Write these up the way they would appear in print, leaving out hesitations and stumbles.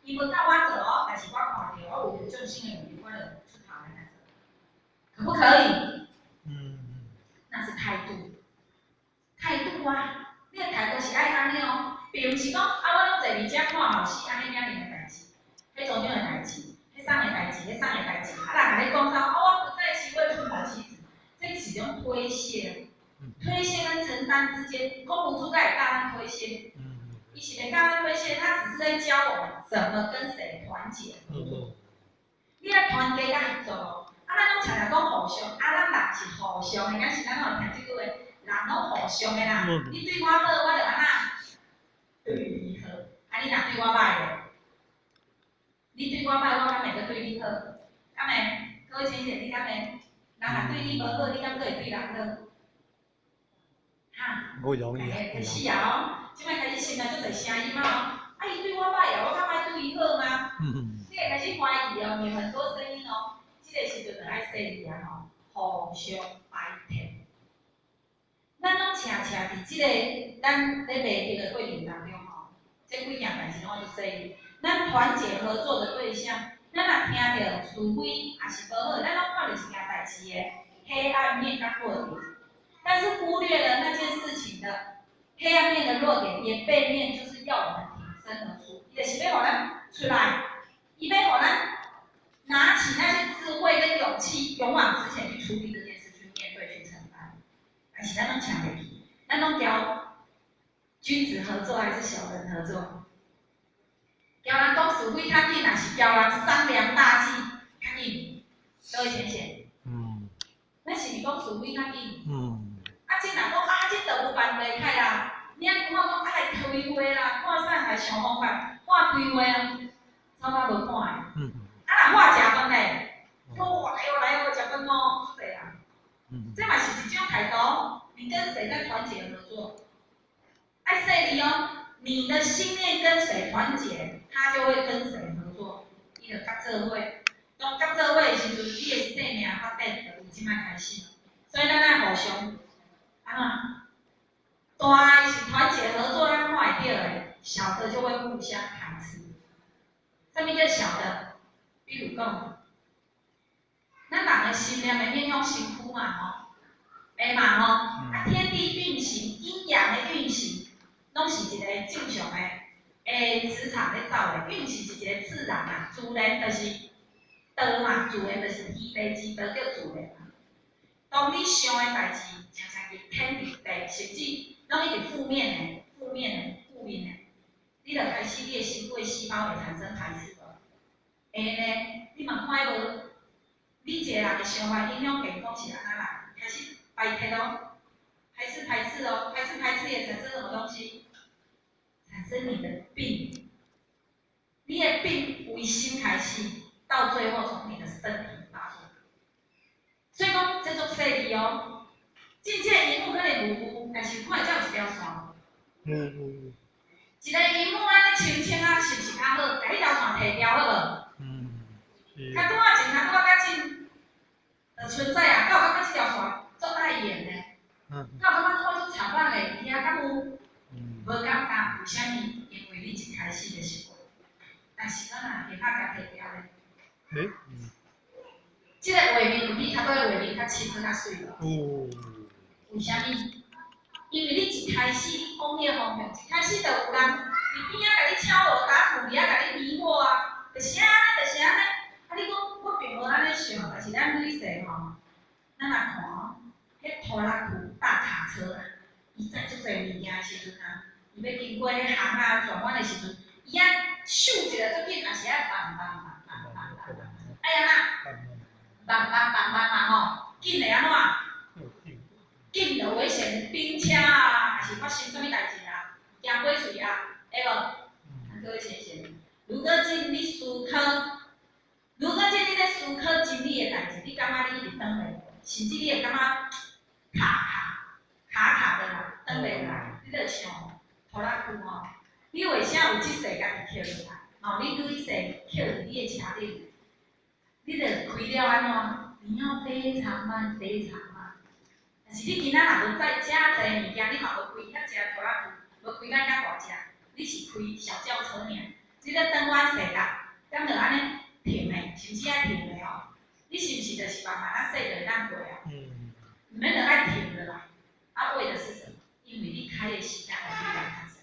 伊無教我做哦，但是我看著我為著眾生的問題，我就出頭來來做，可不可以？嗯。那是態度，態度啊！你的態度是愛按呢哦，並毋是講啊，我攏坐佇遮看好戲，按呢爾爾的代誌，彼組長的代誌，彼啥的代誌，彼啥的代誌，啊人共你講啥？啊，我不在其位不謀其職，這是一種推卸，推卸跟承擔之間，空無主會教咱推卸，伊是袂教咱推卸，他只是在教我們怎麼跟誰團結合作。你愛團結佮合作哦，啊，咱攏常常講互相，啊，咱人是互相的，敢是咱攏會聽這句話，人攏互相的啦。你對我好，我就按怎對你好。啊，你若對我歹咧？你對我歹，我敢會閣對你好？敢會？各位淺顯，你敢會？人若對你無好，你敢閣會對人好？哈？無容易啊！開始啊哦，這擺開始心內足濟聲音啊哦，啊，伊對我歹啊，我敢愛對伊好嗎？你會開始懷疑哦，有很多聲音哦。這個時陣就愛細膩啊吼，互相排斥。咱攏常常佇這個咱咧賣的過程當中吼，這幾件代誌攏愛足細膩。咱團結合作的對象，咱若聽著是非抑是無好，咱攏看著一件代誌的黑暗面佮弱點，但是忽略了那件事情的黑暗面的弱點，也背面就是要我們挺身而出，伊就是欲予咱出來，伊欲予咱拿起那些智慧跟勇氣，勇往直前去處理這件事，去面對，去承擔。但是咱攏搶袂去，咱攏交君子合作還是小人合作？交人講是非較緊，還是交人商量大計較緊？各位淺顯。咱是毋是講是非較緊？啊，這若講啊，這都無辦袂開啦。你按看講啊，來開會啦，看啥來想方法，看開會啊，差不多無半個。啊，若看食飯咧，哦，來哦來哦，食飯哦，對啦。這嘛是一種態度，你跟誰在團結合作？愛細膩哦，你的心念跟誰團結，他就會跟誰合作。伊就佮做伙，當佮做伙的時陣，你的生命發展就由這擺開始。所以咱愛互相，按怎？大的是團結合作，咱看會著的，小的就會互相排斥。啥物叫小的？比如講，咱人的心念會影響身軀嘛吼，會嘛吼？啊，天地運行，陰陽的運行，攏是一個正常的磁場咧走的，運行是一個自然啊，自然就是道嘛，自然就是天地之道叫自然嘛。當你想的代誌，常常佇天佇地，甚至攏一直負面的、負面的、負面的，你就開始你的身軀的細胞會產生排斥無？會呢，你嘛看無？你一個人的想法影響健康是按怎來？開始排斥咯，排斥排斥哦，排斥排斥也產生什麼東西？產生你的病，你的病為心開始，到最後從你的身體發出來。所以講這足細膩哦，進這個螢幕可能無有，但是看會才有一條線。一個螢幕按呢清清啊，是毋是較好？共彼條線提掉好無？較拄仔前，較拄仔較近的存在啊，敢有感覺這條線足礙眼呢？敢有感覺看足慘板的？佇遐敢有？無感覺，為啥物？因為你一開始就是無。但是咱若下較共提掉咧？這個畫面有比較多的畫面較深閣較媠無？為啥物？因為你一開始你講彼個方向，一開始就有人佇邊仔共你敲鑼打鼓，佇遐共你迷惑啊，就是按呢，就是按呢。啊，你講我並無按呢想，但是咱女性吼，咱若看哦，彼拖拉庫大卡車啊，伊載足濟物件的時陣啊，伊欲經過彼巷仔轉彎的時陣，伊愛咻一下足緊，也是愛慢慢慢慢慢慢慢，愛按怎？慢慢慢慢嘛吼，緊會按怎？緊就危險，冰車啊，還是發生啥物代誌啊？驚過喙啊，會無？啊，各位淺顯，如果真你思考，如果真你咧思考真理的代誌，你感覺你一直轉袂，甚至你會感覺卡卡卡卡的啦，轉袂來，你就像拖拉庫吼，你為啥有這世家己抾落來？吼，你女婿抾佇你的車頂，你著開了按怎？你要非常慢，非常慢。但是你今仔若無載遮濟物件，你嘛無開遐濟拖拉庫，無開咱遐大隻，你是開小轎車爾。這個轉彎踅角，敢著按呢停的，是毋是愛停的吼？你是毋是就是慢慢仔駛就會當過啊？毋免著愛停落來，啊，為的是什麼？因為你開的時間會比人較濟。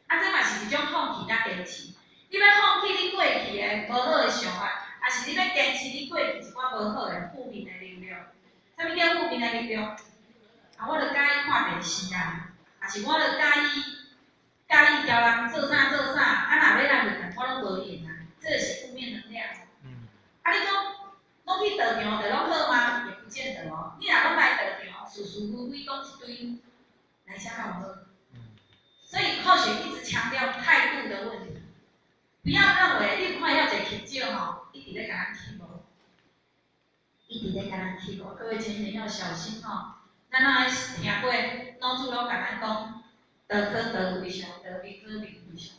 啊，這嘛是一種放棄佮堅持。你欲放棄你過去的無好的想法，抑是你欲堅持你過去一寡無好的負面的能量？啥物叫負面的能量？啊，我著佮意看電視啊，抑是我著佮意教人做啥做啥，啊，若欲來問我攏無閒啊，這個是負面能量。啊，你講攏去道場就攏好嗎？也不見得哦。你若攏來道場，是是非非講一堆，來遮敢有好？所以後學一直強調態度的問題，不要認為你有看遐濟乞少吼，一直咧共咱乞無，一直咧共咱乞無，各位淺顯要小心吼。咱攏愛聽過老祖攏共咱講，道可道非常，道不可名非常。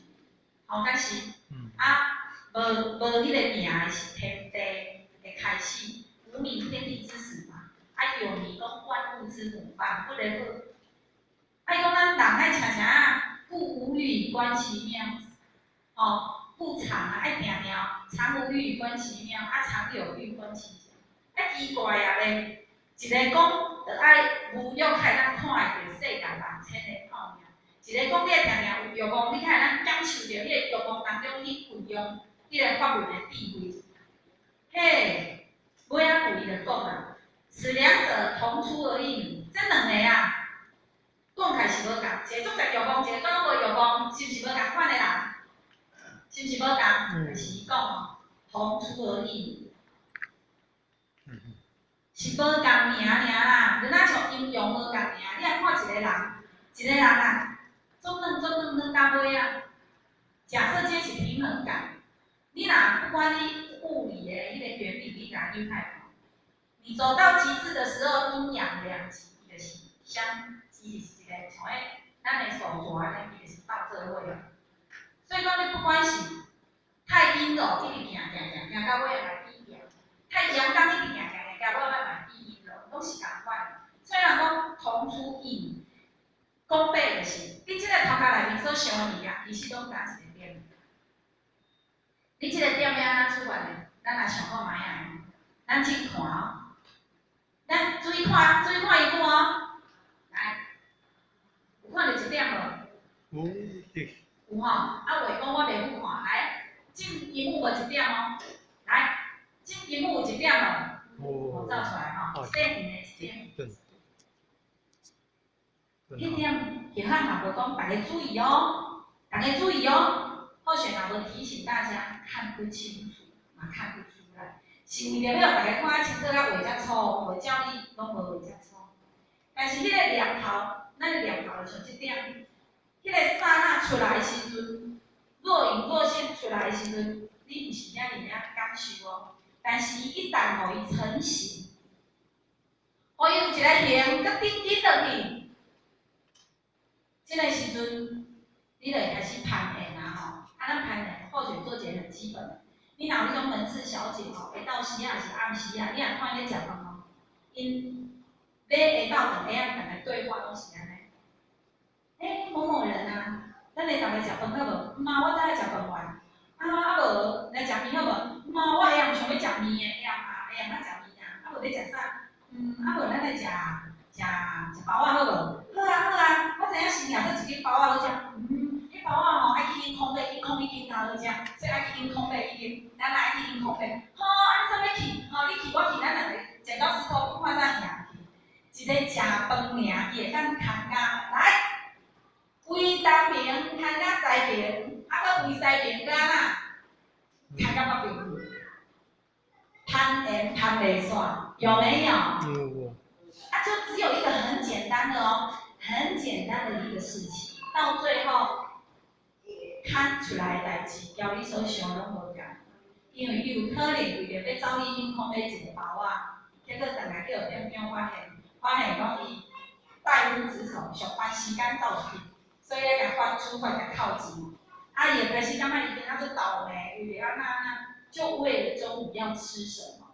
吼，敢是？啊，無無彼个名的是天地的開始，無名天地之始嘛。啊，有名講萬物之母，萬物的母。啊，伊講咱人愛誠誠啊，顧無欲以觀其妙，吼，顧常啊，愛定定常無欲以觀其妙，啊，常有欲觀其假。啊，奇怪啊咧，一個講著愛無欲，較會當看會著世間萬千的奧妙；一個講你愛定定有欲望，你較會當感受著彼个欲望當中去運用彼个法門的智慧。嘿，尾仔句伊就講啊，此兩者同出而異名，這兩個啊，講起來是無仝，一個足濟欲望，一個閣攏無欲望，是毋是無仝款的人？是毋是無仝？但是伊講哦，同出而異名，是無仝名爾啦，就若像陰陽無仝爾。你若看一個人，一個人啊，足軟足軟軟到尾仔。假設這是平衡感，你若不管你物理的彼個原理，你共扭開，你走到極致的時候，陰陽兩極就是相，伊就是一個像彼咱的手鐲按呢，伊就是鬥做伙啊。所以講你不管是太陰柔，一直行行行行到尾仔嘛變陽；太陽剛，一直行行行到尾仔嘛變陰柔，攏是仝款。雖然講同出異名，講白就是，你這個頭殼內面所想的物件，其實攏仝一個點。你這個點欲按怎出來的？咱來想看覓仔，咱去看哦。咱注意看，注意看螢幕哦。來，有看著一點無？有，對。有吼，啊話講我袂好看，來，正螢幕無一點哦。來，正螢幕有一點無？有。照出來吼，細圓的一點。對。彼點許漢嘛無講，逐家注意哦，逐家注意哦。候選嘛無提醒大家看不清楚，嘛看不出來，是為著欲予逐家看較清楚，才畫遮粗，無照理攏無畫遮粗。但是彼個念頭，咱的念頭就像這點，彼個剎那出來的時陣，若隱若現出來的時陣，你毋是遐爾仔感受哦。但是伊一旦予伊成型，予伊有一個形，閣頂緊落去，這個時陣，你就會開始攀緣啊吼。啊，咱攀緣，後續做一個很基本的。你若有彼種門市小姐吼，下晝時啊，抑是暗時啊，你若看伊咧食飯吼，𪜶欲下晝頓下暗逐个對話攏是按呢。欸，某某人啊，咱來逐个食飯好無？毋啊，我早食飯完。啊啊無，來食麵好無？毋啊，我下暗想欲食麵的，下暗啊，下暗愛食麵啊。啊無欲食啥？啊無咱來食食食包仔好無？好啊好啊，我知影新額閣一間包仔好食。彼包仔吼愛去𪜶空買，𪜶空一間較好食，所以愛去𪜶空買一間。咱來愛去𪜶空買。好，按呢啥欲去？吼，你去我去，咱兩個剪刀石頭布看啥贏去。一个食飯爾，伊會當牽甲來，為東爿牽甲西爿，啊閣為西爿閣按怎？牽甲北爿去，攀緣攀袂煞，有沒有？有。啊，就只有一個很簡單的哦，很簡單的一個事情，到最後牽出來的代誌，交你所想攏無仝，因為伊有可能為著欲走去𪜶空買一個包仔，結果轉來叫店長發現，發現講伊怠忽職守，上班時間走出去，所以咧共罰處罰共扣錢。啊，伊會開始感覺伊今仔足倒暝，為著按怎按怎，就為了中午要吃什麼。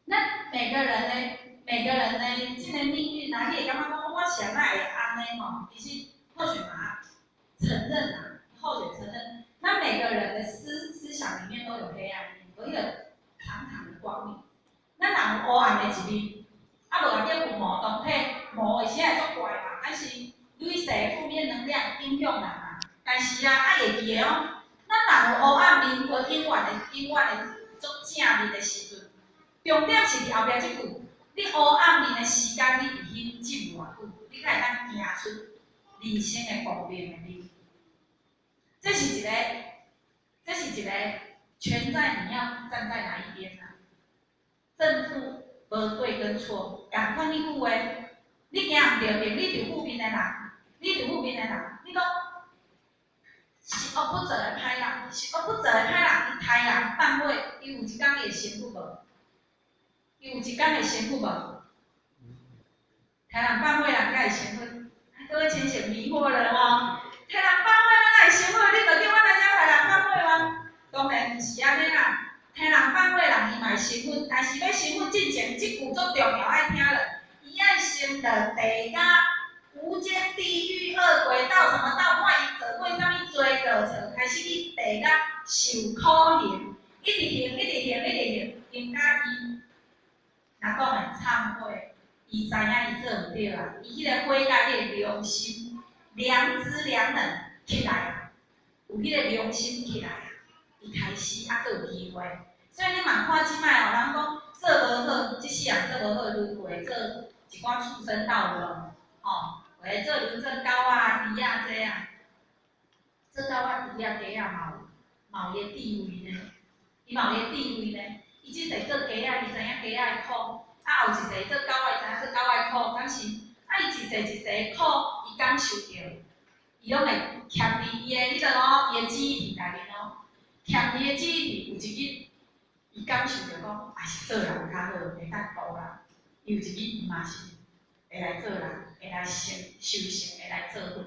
那每個人呢？每個人呢？這個命運啊，你會感覺講我是按怎會按呢吼？其實或許嘛，承認啊，或許承認，但是啊，愛會記得哦，咱人有黑暗面，無永遠的、永遠的做正面的時陣。重點是佇後壁這句，你黑暗面的時間，你佇彼浸偌久，你才會當行出人生的光明的面。這是一個權在你要站在哪一邊啊？正負無對跟錯，仝款彼句話，你行毋著爿，你佇負面的人，你佇負面的人，你講十惡不做的歹人，十惡不做的歹人，伊刣人放火，伊有一工伊會成佛無？伊有一工會成佛無？刣人放火人敢會成佛？各位淺顯迷惑了吼！刣人放火，咱哪會成佛？你著叫阮來遮刣人放火嗎？當然毋是按呢啦。刣人放火人伊嘛會成佛，但是欲成佛進前，這句足重要愛聽落。伊愛先落地獄、無間地獄、餓鬼道什麼道，看伊做過啥物罪過錯，開始去地獄受苦刑，一直刑，一直刑，一直刑，刑甲伊若講的懺悔，伊知影伊做毋對啊，伊彼個悔改，彼個良心、良知良能起來啊，有彼個良心起來啊，伊開始猶閣有機會。所以你嘛看這擺哦，人講做無好，這世人做無好，輪迴做一寡畜生道有無？吼，或者做輪做狗仔、豬仔這啊，做狗仔、豬仔、雞仔嘛有，嘛有伊的地位呢，伊嘛有伊的地位呢。伊這世做雞仔，伊知影雞仔的苦；啊，後一世做狗仔，伊知影做狗仔的苦，敢是？啊，伊一世一世的苦，伊感受著，伊攏會徛佇伊的彼個哦，伊的記憶體內面哦，徛佇伊的記憶體，有一日，伊感受著講，還是做人較好，會當渡人。伊有一日，伊嘛是會來做人，會來成修行，會來做佛。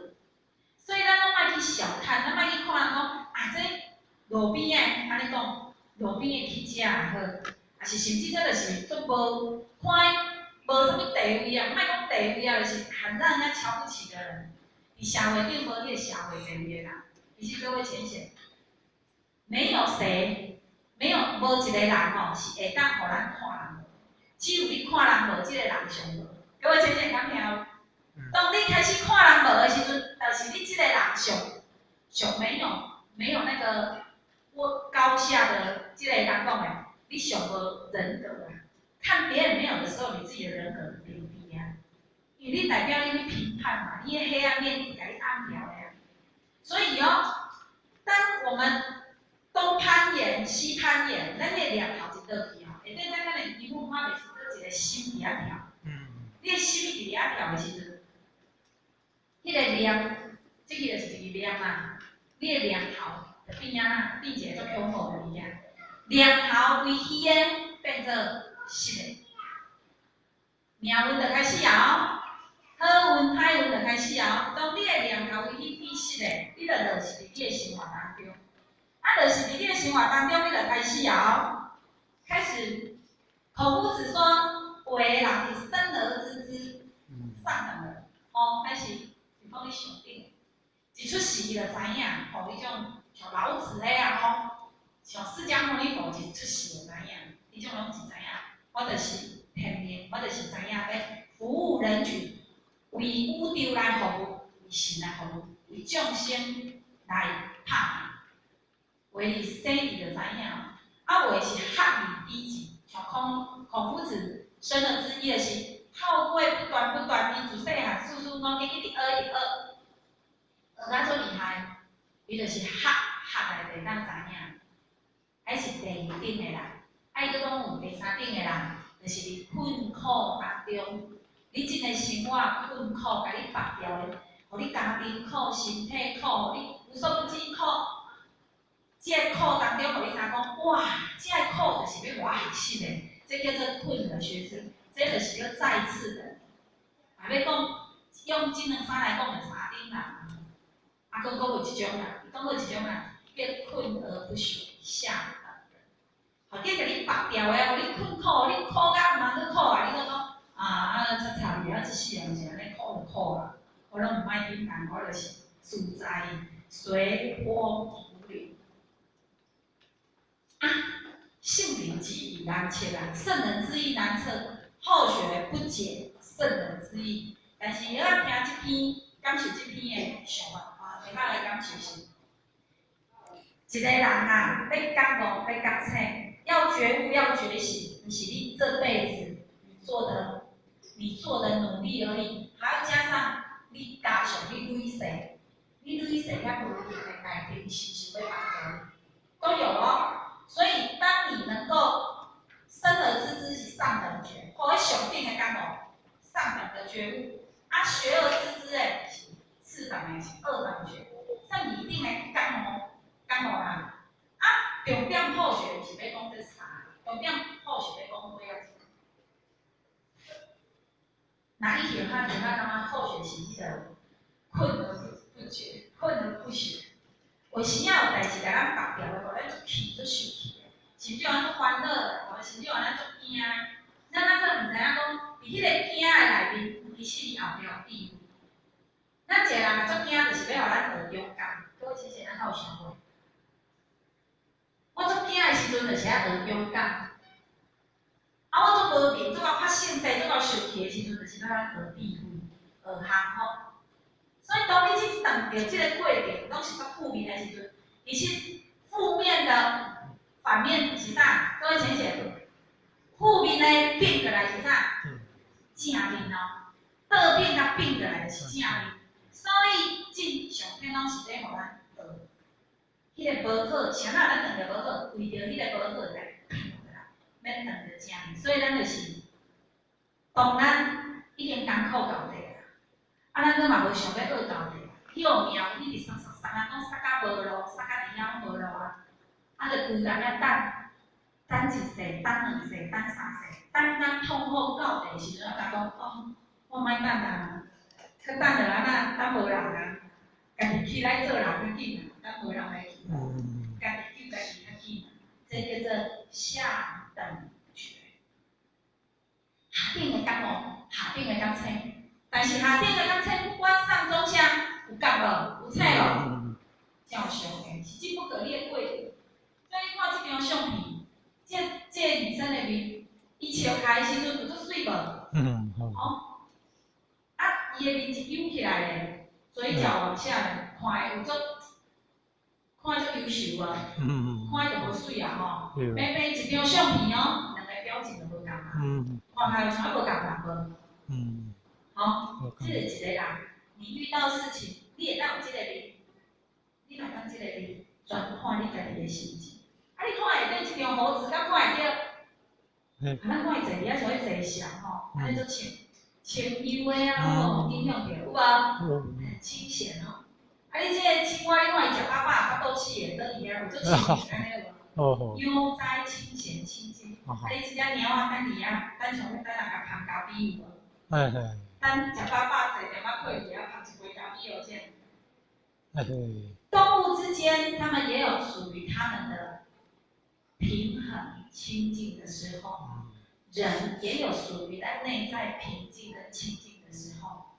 所以咱攏莫去小看，咱莫去看人講啊，這路邊的，按呢講，路邊的乞食也好，抑是甚至這就是足無看無啥物地位啊，莫講地位啊，就是很讓人家瞧不起的人，佇社會頂無彼個社會地位的人，其實各位淺顯，沒有誰，沒有無一個人吼是會當予咱看人無，只有你看人無，這個人上無。各位淺顯敢聽有？當你開始看人無的時陣，就是你這個人上上沒有那個我高下的這個人講的，你上無人格啊。看別人沒有的時候，你自己的人格很低啊，因為你代表你去評判嘛，你的黑暗面你共你按掉的啊。所以哦，當我們東攀岩西攀岩，咱的念頭一倒去吼，下底咱咱的皮膚看袂出佗一個心佇遐跳。你的心佇遐跳的時陣，彼個念，這個就是一個念啊，你的念頭就變按怎？變一個足恐怖的物件。念頭為虛的，變做實的。命運就開始啊！好運歹運就開始啊！當你的念頭為虛變實的，你就落實佇你的生活當中。啊，落實佇你的生活當中，你就開始啊！開始，孔夫子說：有的人是生而知之，上等的，吼，開始是講你上頂，一出世伊就知影，吼，彼種像老子彼啊吼，像釋迦牟尼佛一出世就知影，彼種攏是知影，我就是天命，我就是知影欲服務人群，為宇宙來服務，為神來服務，為眾生來拍拼。有的是生佇就知影，啊有的是學而知之，像孔夫子生而知，伊就是透過不斷不斷，伊自細漢四書五經一直學一直學，學甲足厲害，伊就是學學來就會當知影。彼是第二等的人，啊伊閣講有第三等的人，就是佇困苦當中，你這個生活困苦，共你縛牢的，予你家庭苦、身體苦，予你無所不知苦。這個苦當中，予你知講，哇，這個苦就是欲予我學習的，這叫做困而學之，這就是叫再次的。啊，欲講用這兩三來講，就三等人。啊，閣閣有一種人，伊講閣有一種人叫困而不學，下等人。好，叫共你縛牢的，予你困苦，你苦甲毋通閣苦啊！你閣講啊啊，擦擦你啊，這世人就是按呢苦就苦啊，我攏毋愛緊張，我就是自在隨波逐流。啊，聖人之意難測啊，聖人之意難測，後學不解聖人之意。但是欲聽這篇，感受這篇的想法，上下的感受是，一个人啊，欲觉悟，欲觉醒，要觉悟，要觉醒，毋是你這輩子你做的努力而已，還要加上你加上你累世，你累世遐無形的代志，是毋是欲幫助你？都有哦。所以，當你能夠生而知之是上等覺，或者上頂的覺悟，上等的覺悟。啊，學而知之的是次等的，是二等覺，算二等的覺悟，覺悟啦。啊，重點好學是欲講這三個，重點好是欲講尾仔這個。哪一點他覺得感覺好學是彼個困而不覺，困而不學。有時仔有代誌共咱縛牢的，予咱足氣足受氣的，甚至有足煩惱的，甚至有咱足驚的。咱咱可能毋知影講，佇彼個驚的內面，其實伊後壁有智慧。咱一個人若足驚，就是欲予咱學勇敢。各位淺顯，咱敢有想過？我足驚的時陣，就是愛學勇敢。啊，我足無面，足𠢕拍性地，足𠢕受氣的時陣，就是欲咱學智慧、學功夫。所以，當你這當著這个過程，攏是較負面的時陣，其實負面的反面是啥？各位淺顯，負面的變過來是啥？正面哦，倒變共變過來就是正面。所以，這上天攏是咧予咱學，彼個無好，啥人咱當著無好，為著彼個無好來變過來，免當著正面。所以，咱就是，當咱已經艱苦到底啊，啊，咱閣嘛無想欲學到底，去予貓一直捒捒捒啊，講捒甲無路，捒甲佇遐攏無路啊，啊，就規工遐等，等一世，等兩世，等三世，等咱痛苦到底時陣，我才講哦，我莫等啊，閣等著按怎，等無人啊，家己起來做人較緊啊，等無人來去，家己救家己較緊啊，這叫做下等覺。下等的覺悟，下等的覺醒，但是下等的覺醒不管上中下，有覺無？有醒無？真有相關，是這不可逆的過程。所以你看這張相片，這個女生的面，伊笑開的時陣有足媠無？哦，啊，伊的面一揪起來咧，嘴角往下，看的有足，看足優秀啊，看就無媠啊吼。平平一張相片哦，兩個表情就無仝啊，看起來有像無仝人無？吼，這個一個人，你遇到事情，你會當有這個面，你若當這個面，全看你家己的心情。啊，你看會著這張猴子，佮看會著，啊，咱看伊坐佇遐像咧坐禪吼，按呢足清清幽的啊，攏無影響著，有無？很清閒哦。啊，你這個青蛙，你看伊食飽飽，腹肚刺的，倒佇遐有足清閒按呢有無？悠哉清閒清淨。啊，你這隻貓仔等佇遐，等像欲等人共芳咖啡有無？等食飽飽坐踮仔睏佇遐芳一杯咖啡予這。動物之間，他們也有屬於他們的平衡清淨的時候，人也有屬於在內在平靜跟清淨的時候，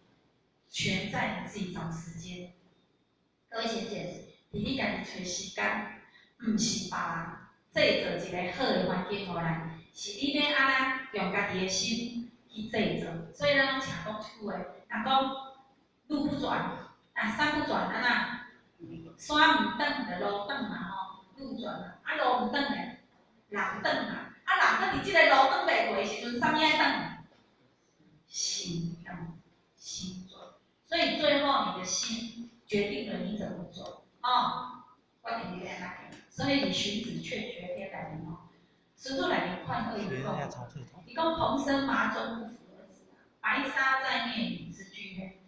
全在你自己找時間。各位淺顯，佇你家己揣時間，毋是別人製造一個好的環境予咱，是你欲按怎用家己的心去製造。所以咱攏常講一句話，人講路不轉，啊山不轉，按怎？山毋轉就路轉嘛吼，路轉嘛，啊路毋轉咧，人轉嘛，啊人閣佇這個路轉袂過的時陣，啥物愛轉？心轉，心轉。所以最後你的心決定了你怎麼做，哦，我定你按怎行。所以你荀子勸學篇內面吼，荀子內面勸惡伊講，伊講蓬生麻中不扶而直，白沙在涅與之俱黑。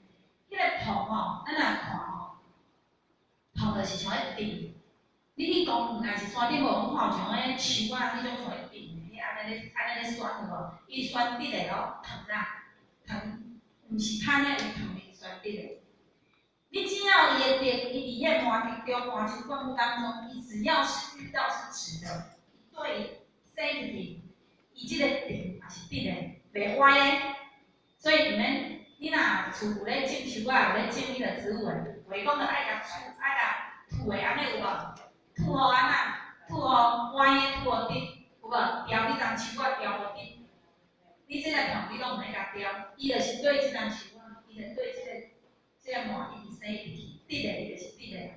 彼個蓬吼，咱若看吼，蓬就是像咧釘。你去公園，抑是山頂無看有像彼樹仔彼種像咧釘的，彼按呢咧按呢咧旋有無？伊旋直的咯，藤啊，藤，毋是攤的，有藤是旋直的。你只要伊的直，伊佇彼個麻竹中、麻樹灌木當中，伊只要是遇到是直的，對生入去，伊這個直也是直的，袂歪的。所以毋免，你若厝有咧種樹仔，有咧種彼個植物的，話講著愛共厝愛共吐的按呢有無？吐予按怎？吐予歪的，吐予直，有無？調彼叢樹仔調予直，你這個蟲你攏毋免共調，伊就是對這叢樹仔，伊就對這個麻一直生入去。直的，伊就是直的，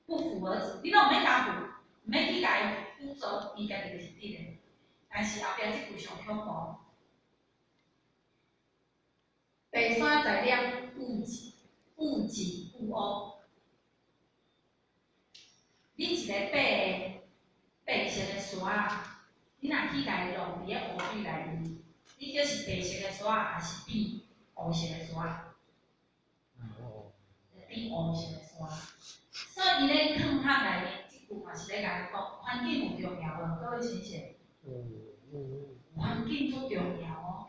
不符合，你攏毋免共扶，毋免去共伊輔助，伊家己就是直的。但是後壁這句上恐怖，白山在了有有錢有烏，你一个白白色的沙，你若去共伊弄佇咧湖水內面，你叫是白色的沙，還是變烏色的沙？變烏色的沙。所以伊咧勸學內面，這句嘛是咧共咱講，環境有重要無？各位親戚，環境足重要哦。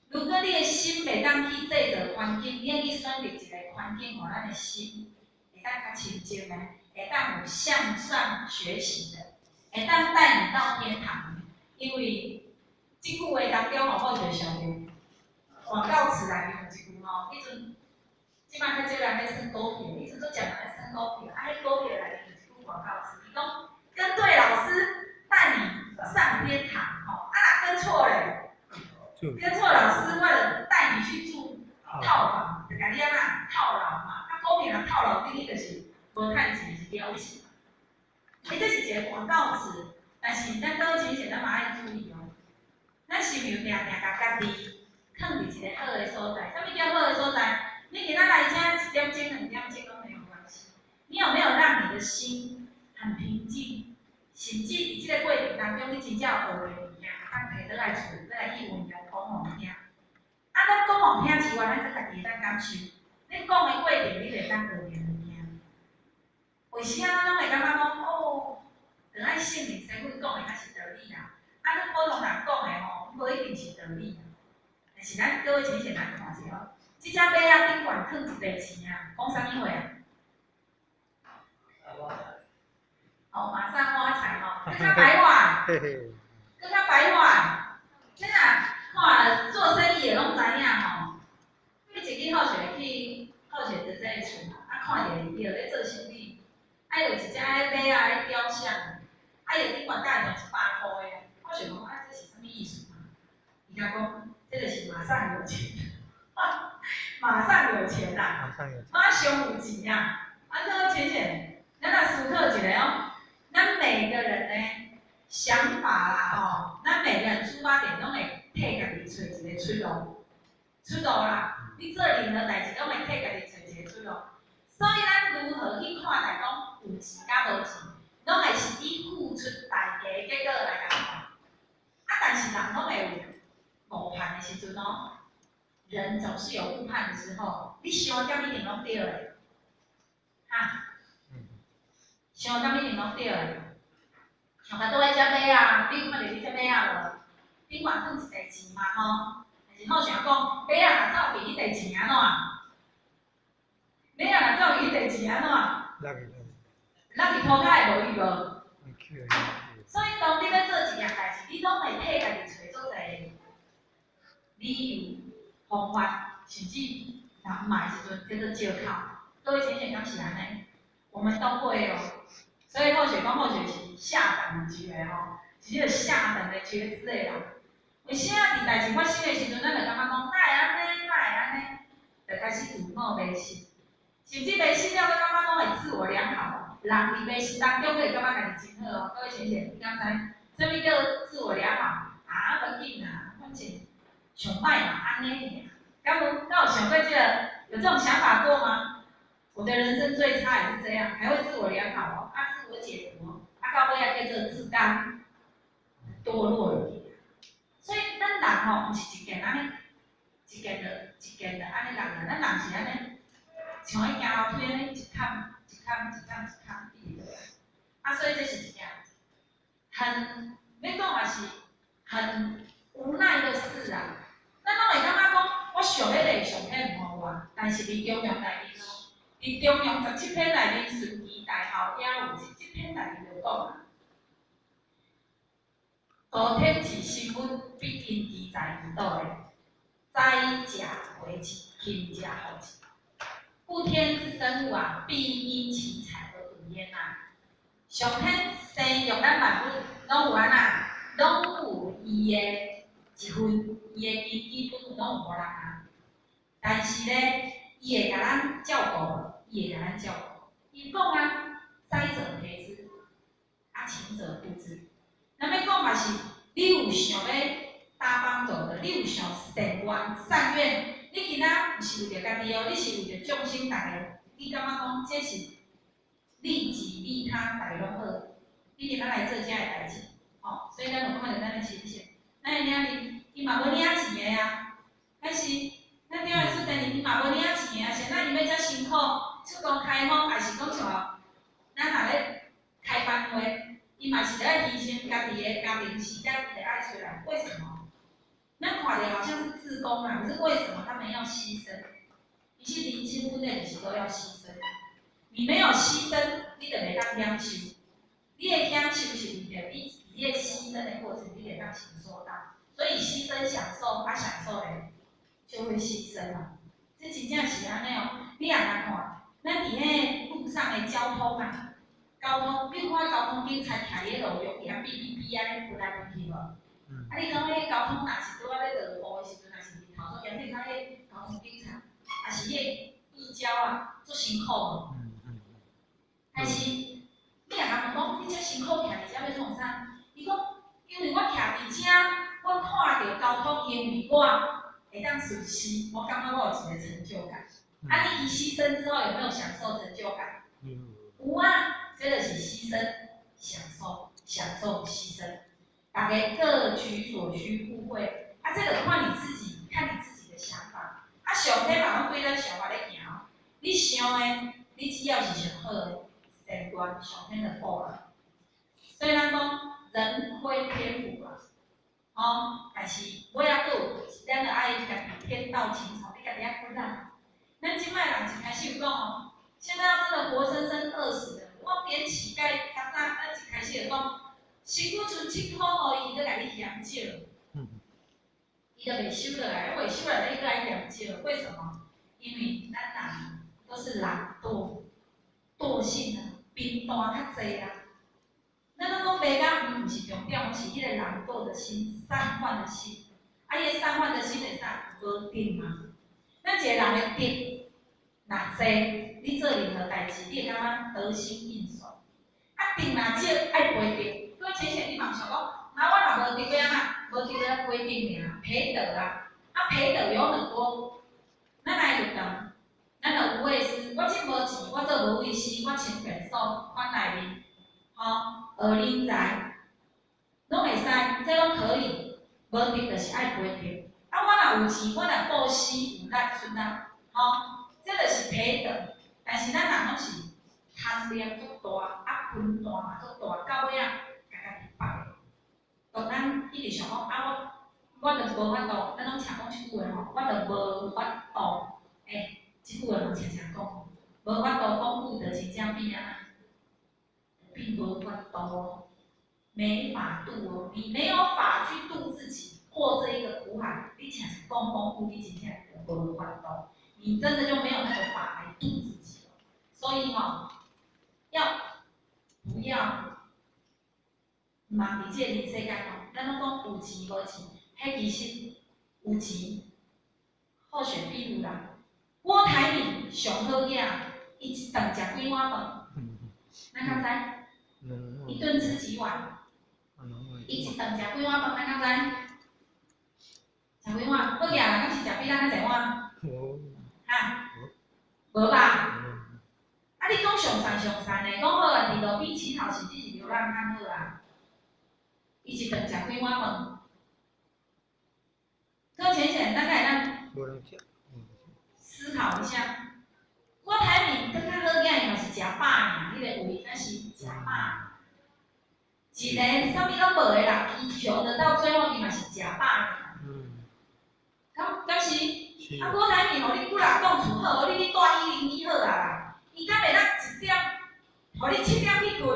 如果你的心袂當去製造環境，你愛去選擇一個環境，予咱的心會當較清淨的，會當有向上學習的，會當帶你到天堂的。因為這句話當中吼，我就想著廣告詞內面有一句吼，彼陣這擺較少人咧算股票，彼陣足濟人咧算股票，啊，彼股票內面有一句廣告詞，伊講跟對老師帶你上天堂，吼，啊若跟錯咧，跟錯老師，我就帶你去住套房，就共你按怎套牢嘛，啊股票若套牢，等於就是無趁錢，是了錢。欸，這是一個廣告詞，但是咱倒錢前咱嘛愛注意哦。咱是毋是定定共家己囥佇一個好的所在？啥物叫好的所在？你今仔來遮一點鐘、兩點鐘攏沒有關係。你有沒有讓你的心很平靜？甚至佇這個過程當中，你真正學的物件，當提倒來厝，閣來去運用講予聽。啊，咱講予聽之外，咱閣家己會當感受。你講的過程，你就會當學著物件。為啥咱攏會感覺講哦，著愛聖靈師傅講的才是道理啦？啊，咱普通人講的吼，無一定是道理啦。但是咱各位請先來看一下哦，這隻馬仔頂懸囥一塊錢啊，講啥物話啊？哦，馬上發財吼，閣較白話，閣較白話。你若看做生意的攏知影吼，你一去好勢去好勢佇這個厝，啊看著伊咧做生意，啊有一隻馬仔咧雕像，啊伊頂懸蓋裝100箍的，我想講啊這是啥物意思啊？伊共講，這就是馬上有錢，馬上有錢啦，馬上有錢啊！啊，這個淺顯，咱來思考一下哦。咱每個人呢，想法啦吼，咱每個人出發點攏會替家己揣一個出路，出路啦。你做任何代誌，攏會替家己揣一個出路。所以咱如何去看待講有錢佮無錢，攏會是以付出代價的結果來共看。啊，但是人攏會有誤判的時陣哦。人總是有誤判的時候，你想點一定攏對的，哈？想點一定攏對的。像拄仔這馬仔，你有看著這隻馬仔無？頂懸囥一塊錢嘛吼，但是好想講，馬仔若走去彼塊錢按怎？馬仔若走去彼塊錢按怎？落去塗跤會無去無？所以當你欲做一件代誌，你攏會替家己揣足濟理由、方法，甚至人罵的時陣叫做借口。各位淺顯敢是按呢？我們都會哦。所以好勢講好勢是下等級的吼，是這個下等的覺知的人。為啥佇代誌發生的時陣，咱就感覺講哪會按呢？哪會按呢？就開始自我迷信，甚至迷信了，閣感覺講會自我良好。人佇迷信當中，閣會感覺家己真好哦。各位淺顯，你敢知？啥物叫自我良好？啊，無要緊啦，反正上歹嘛按呢爾。敢有敢有想過這個？有這種想法過嗎？我的人生最差也是這樣，還會自我良好哦，啊，自我解脫，啊，到尾仔叫做自甘墮落了。所以咱人吼，毋是一件按呢，一件就一件就按呢人啊，咱人是按呢，像彼行樓梯按呢，一坎一坎一坎一坎一直落來。啊，所以這是一件很，欲講也是很無奈的事啊。咱攏會感覺講，我想彼個上彼毋予我，但是佇中庸內面哦，佇中庸17篇內面，順其大孝也有這篇內面就講啊，道天賜生物，必因其財而道的，宰者為之，禽者復之。故天之生物啊，必因其財而睹焉啊。上天生育咱萬物，攏有按怎，攏有伊的一份，伊的根基本攏有予人啊。但是咧，伊會共咱照顧，伊會共咱照顧。伊講啊，災者賠之，啊勤者助之。咱欲講嘛是，你有想欲搭幫手的，你有想善願善願，你今仔毋是為著家己哦，你是為著眾生逐家，你感覺講這是利己利他，逐家攏好。你今仔來做這个代誌，吼，所以咱有看著咱的親戚，咱的領弟，伊嘛無領錢的啊，但是咱頂下出電伊嘛無領錢啊，是咱伊欲遮辛苦出國開荒，也是講像咱若咧開班會，伊嘛是咧犧牲家己的家庭時間，伊就愛出來。為什麼？咱看著好像是志工啊，可是為什麼他們要犧牲？其實人生本來就是都要犧牲，你沒有犧牲，你就袂當享受。你的享受是為著你佇個犧牲的過程，你會當享受到。所以犧牲享受，啊享受咧就會犧牲啊。這真正是按呢哦。你也來看，咱佇彼路上的交通啊，交通，你看交通警察徛佇路中間，嗶嗶嗶按呢噴來噴去無？啊，你講彼交通若是拄仔咧落雨的時陣，若是日頭足炎，你看彼交通警察，也是彼個義交啊，足辛苦無？但是你若共講，你遮辛苦徛佇遮欲創啥？伊講，因為我徛佇遮，我看著交通因為我會當順時，我感覺我有一個成就感。啊，你伊犧牲之後有沒有享受成就感？有啊，這就是犧牲、享受、享受、犧牲，大家各取所需，互惠。啊，這個看你自己，看你自己的想法。啊，上天嘛攏對咱想法咧行哦。你想的，你只要是上好的，善觀上天就報啊。所以咱講人虧天福啊，吼，但是尾仔閣有，咱著愛家己天道勤從，你家己愛骨力。咱這擺人一開始有講哦，現在要真的活生生餓死的，我連乞丐較早，咱一開始就講，身軀賰7箍予伊，閣共你嫌少，伊就袂收落來，袂收落來，伊閣愛嫌少，為什麼？因為咱人都是懶惰、惰性啊，貧惰較濟啊。咱攏講白甲黃毋是重點，是彼個懶惰的心、散漫的心。啊，彼個散漫的心會啥？無定嘛。咱一個人的定若濟，你做任何代誌，你會感覺得心應手。啊，定若少，愛培定。各位淺顯，你嘛想講，啊，我若無定欲按怎？無定欲培定爾，培德啊。啊，培德有很多。咱來有當，咱就有無畏施。我這無錢，我做無畏施，我穿便所款待恁，吼，學人才，攏會使，這攏可以。無定就是愛培定。啊，我若有錢，我若布施有力出力，吼，這就是培德。但是咱人攏是貪念足大，啊分段嘛足大，到尾仔，共家己縛的。當咱一直想講啊，我就是無法度，咱攏常講這句話吼，我就無法度。欸，這句話攏常常講，無法度講久就真正變按怎？變無法度哦，沒法度哦，你沒有法去度自己，過這一個苦海，你誠是講講久，你真正就無法度，你真的就沒有那個法來度自己了。所以吼，要不要嘛？佇這個人世間吼，咱攏講有錢無錢，彼其實有錢好選比如啦。郭台銘上好額，伊一頓食幾碗飯？咱敢知？一頓吃幾碗？伊一頓食幾碗飯？咱敢知？食幾碗？好額人敢是食比咱較濟碗？哈？無吧？啊！你講上善上善的，講好啊，佇路邊乞討，甚至是流浪漢好啊。伊一頓食幾碗飯？各淺顯，大概咱思考一下。郭台銘閣較好額，伊嘛是食飽爾，彼個位咱是食飽。一個啥物攏無的人，伊窮得到最後，伊嘛是食飽爾。敢敢是？啊，郭台銘，予你幾若棟厝好，予你去住101好啊啦。伊敢會當一點，予你7點去睏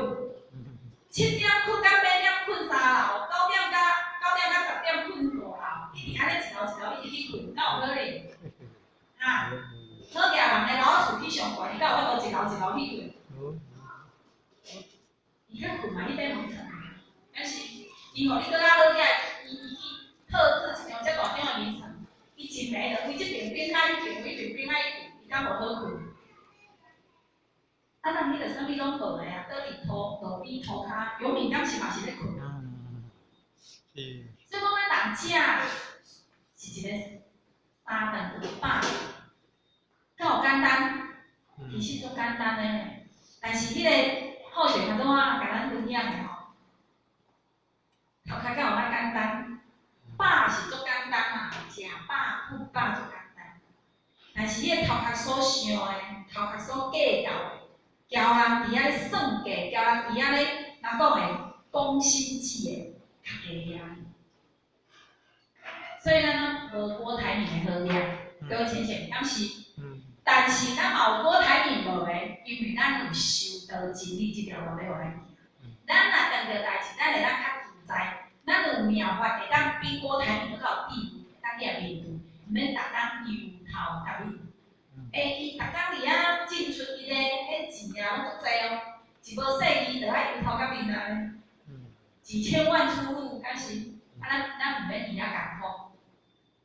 ，7點睏到8點睏3樓，9點到10點睏5樓，一直按呢一樓一樓一直去睏，敢有可能？哈？好額人的樓仔厝起上懸，伊敢有法度一樓一樓去睏？伊較睏嘛，彼塊門層啊，但是伊予你閣較好額，伊去特製一張遮大張的眠床，伊一暝就規這邊變較彼邊，彼邊變較彼邊，伊敢無好睏？啊，人彼個啥物攏無的啊，倒佇塗路邊塗跤，游民敢是嘛是咧睏啊？是。所以講咱人食是一個三頓有飽，敢有簡單？其實足簡單的，但是彼個後學頭拄仔共咱分享的吼，頭殼敢有遐簡單？飽是足簡單啊，食飽、睏飽足簡單。但是彼個頭殼所想的，頭殼所計較的，交人佇遐咧算計，交人佇遐咧，人講的講心計的，較低啊。所以咱攏無郭台銘的好掠，各位淺顯，敢是？但是咱嘛有郭台銘無的，因為咱有修道真理這條路咧予咱行。咱若當著代誌，咱會當較自在。咱有妙法會當比郭台銘閣較有智慧，當去面對，毋免逐工憂頭結面。欸，伊逐工佇遐進出伊個彼錢啊，攏足濟哦，一無細意就愛憂頭結面啊。幾千萬出入，敢是？啊，咱毋免伊遐艱苦。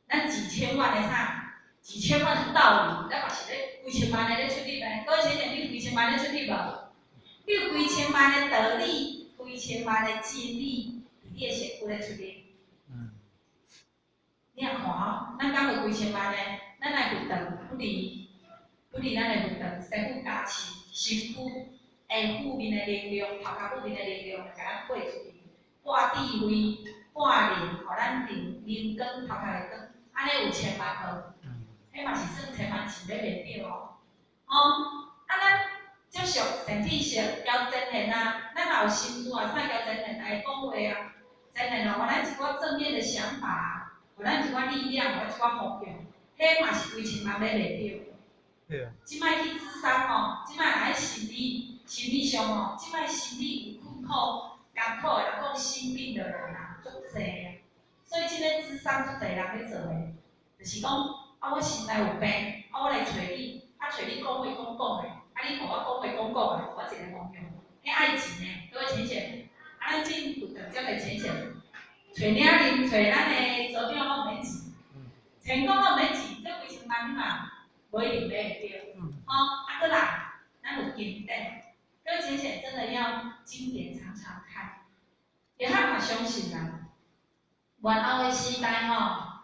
咱幾千萬的啥？幾千萬的道理，咱嘛是咧幾千萬的咧出入的。各位淺顯，你有幾千萬咧出入無？你有幾千萬的道理，幾千萬的真理，佇你的社區咧出入。你若看哦，咱敢有幾千萬的？咱來佛堂，不離咱的佛堂，師父加持，身軀的負面的能量，頭殼負面的能量，共咱撥出去，撥智慧，撥靈，予咱靈靈光，頭殼的光，按呢有千萬無？彼嘛是算千萬錢咧袂著哦。吼，啊，咱接觸善知識，交真言啊，咱若有心事啊，使交真言來講話啊，真言哦，予咱一寡正面的想法啊，予咱一寡力量，予咱一寡方向，彼嘛是幾千萬買袂著。對啊。這擺去諮商吼，這擺若喺心理上吼，這擺心理有困苦、艱苦的，人講心病的人啊，足濟啊。所以這个諮商足濟人咧做的，就是講啊，我心內有病，啊，我來揣你，啊，揣你講話講講的，啊，你予我講話講講的，予我一個方向。彼愛錢的，各位淺顯，啊，咱進佛堂遮個淺顯，揣領恁，揣咱的組長攏毋免錢，成功攏毋免錢，這幾千萬嘛，無一定買會著。吼，啊，閣來，咱有經典，各位淺顯真的要經典常常看，也較嘛相信啦。末後的時代吼，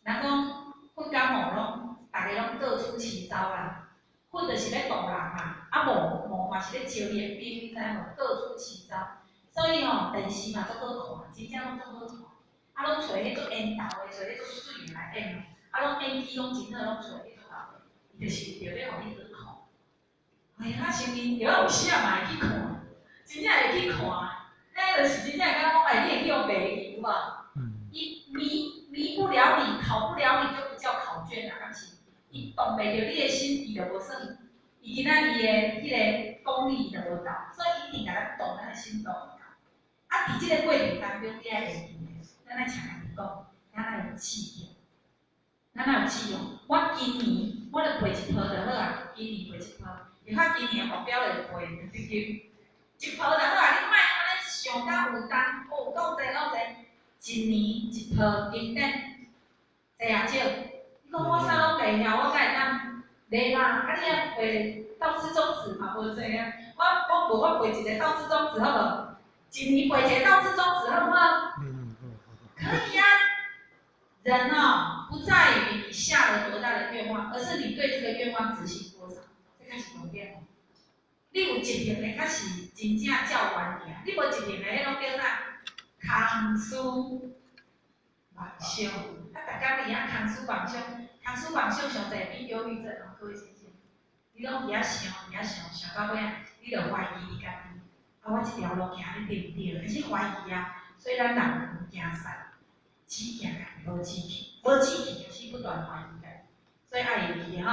人講佛佮魔攏，逐家攏各出奇招啦。佛就是欲度人嘛，啊魔魔嘛是咧招伊的兵，你知無？各出奇招。所以吼，電視嘛足好看，真正攏足好看。啊，攏揣彼足緣投的，揣彼足媠的來演，啊，攏演技攏真好，攏揣彼足𠢕的，伊就是為著欲予你去看。哎呀，啊，像𪜶著有時仔嘛會去看，真正會去看。彼就是真正感覺講，哎，你會去予迷去有無？伊迷不了你，考不了你，就不叫考卷啦，敢是？伊動袂著你的心，伊就無算。伊今仔伊的彼个功力伊就無夠，所以一定共咱動咱的心動會夠。啊，佇這個過程當中，你愛會記的，咱愛請家己講，咱愛有志向，咱愛有志向。我今年我著背一鋪就好啊，今年背一鋪，而較今年的目標就是背一經，一鋪就好啊。你莫按呢想甲有擔，哦，夠濟夠濟，一年一鋪經典，濟也少。你講我啥攏袂曉，我敢會當？袂啦，啊你若背道智中子嘛無濟啊。我無我背一个道智中子好無？一年背一个道智中子好毋好？可以啊。人哦，不在於你下了多大的願望，而是你對這個願望執行多少，這才是重點哦。你有執行的，才是真正照願行。你無執行的，彼攏叫啥？空思妄想。啊，逐工佇遐空思妄想，空思妄想上濟變憂鬱症哦，各位先生。你攏佇遐想，佇遐想，想到尾仔，你就懷疑你家己。啊，我這條路行咧對毋對？開始懷疑啊。所以咱人毋驚死，只驚家己無志氣，無志氣開始不斷懷疑家己。所以愛會記吼。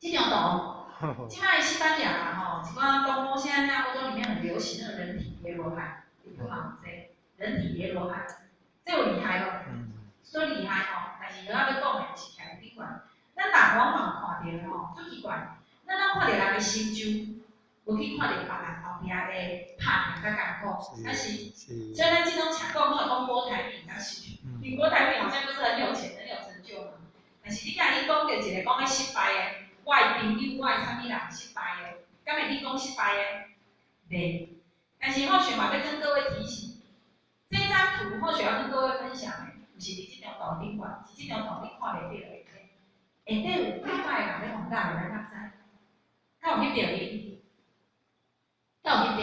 這張圖，這擺西班牙啊吼，一寡東歐現在在歐洲裡面很流行那個人體疊羅漢，日本嘛有這人體疊羅漢，這有厲害無？說厲害吼，但是我欲講的是徛佇頂懸。咱人往往看著吼，足奇怪，咱攏看著人的成就，無去看著別人後壁的拍拚佮艱苦，但是，所以咱這種講講攏會講郭台銘，但是，你郭台銘好像就是很有錢、很有成就嘛。但是你共伊講著一個講彼失敗的，我的朋友，我的啥物人失败的，敢會去講失敗的？袂。但是好雪嘛欲跟各位提醒，這張圖好雪要跟各位分享的，毋是佇這張圖頂懸，是這張圖你看袂著的。下底有幾擺人咧互咬的，咱敢知？敢有翕著伊？敢有翕著？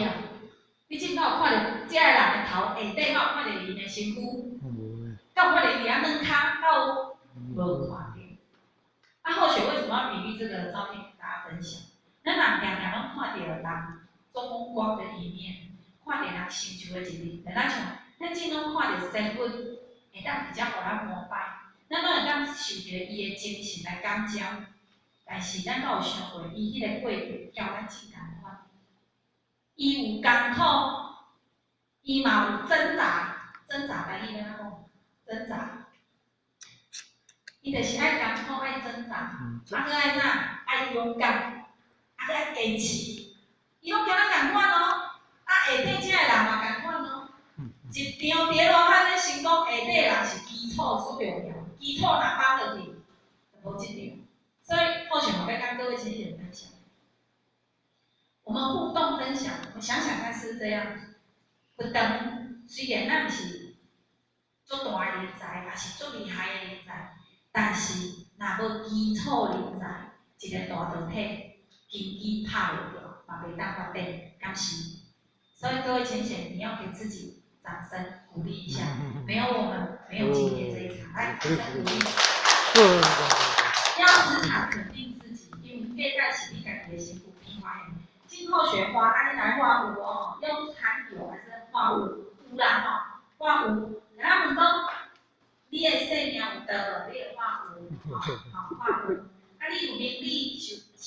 你這敢有看著這个人的頭下底，敢有看著伊的身軀？敢有看著伊佇遐軟跤？敢有？無看著。啊，好雪為什麼要比喻這個照片跟大家分享？咱人定定攏看著人做風光的一面，看著人成就的一面，但咱像咱只攏看著仙佛會當直接予咱膜拜，咱攏會當受著伊的精神來感召。但是咱敢有想過，伊彼個過程交咱真艱苦，伊有艱苦，伊嘛有掙扎，掙扎台語欲按怎講？掙扎。伊就是愛艱苦，愛掙扎，啊，閣愛啥？愛勇敢，啊，閣愛堅持。伊攏交咱仝款哦，啊，下底遮的人嘛仝款哦。一張疊羅漢咧成功，下底的人是基礎最重要，基礎若放落去，就無這張。所以，好像嘛欲佮各位淺顯分享。我們互動分享，我們想想看是不是這樣？佛堂雖然咱毋是足大的人才，也是足厲害的人才，但是若無基礎人才，一個大道體根基拍袂著，嘛袂當發展，敢是？所以各位淺顯，你要給自己掌聲鼓勵一下，沒有我們，沒有今天這一場，來，掌聲鼓勵。要時常肯定自己，因為價值是你家己的身軀變化的。今後學畫，啊，你來畫有哦，用殘油還是畫有？有啦吼，畫有。咱問講，你的生命有長無？你會畫有，吼，畫有。啊，你有名利受受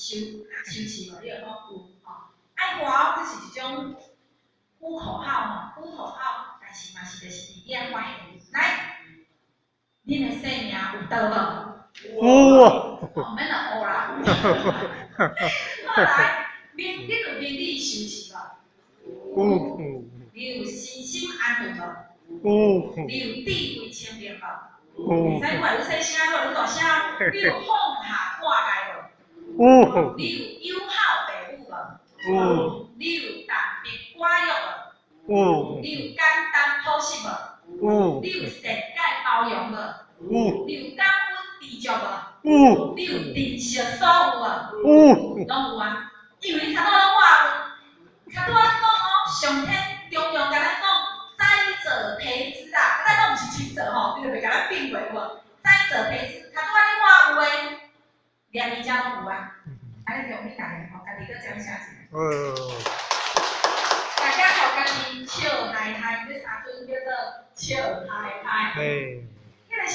受氣無？你會講有，吼。愛畫這是一種呼口號吼，呼口號，但是嘛是就是你愛發現。來，恁的生命有長無？有啊！哦，免來學啦。好來，名，你有名利受持無？有。你有身心安頓無？有。你有智慧清明無？有。會使愈來愈細聲，愈來愈大聲。你有放下掛礙無？有。你有友好父母無？有。你有淡泊寡欲無？有。你有簡單樸實無？有。你有善解包容無？有。你有感恩知足無？有。你有珍惜所有無？有。攏有啊，因為你頭拄仔攏話有，頭拄仔講哦，上天常常共咱講，栽者培之啊，咱攏毋是親者吼，你就袂共咱變過有無？栽者培之，頭拄仔你話有的，連伊遮攏有啊。按呢恭喜大家吼，家己閣掌聲一下。大家予家己笑嗨嗨，這三陣叫做笑嗨嗨。嘿。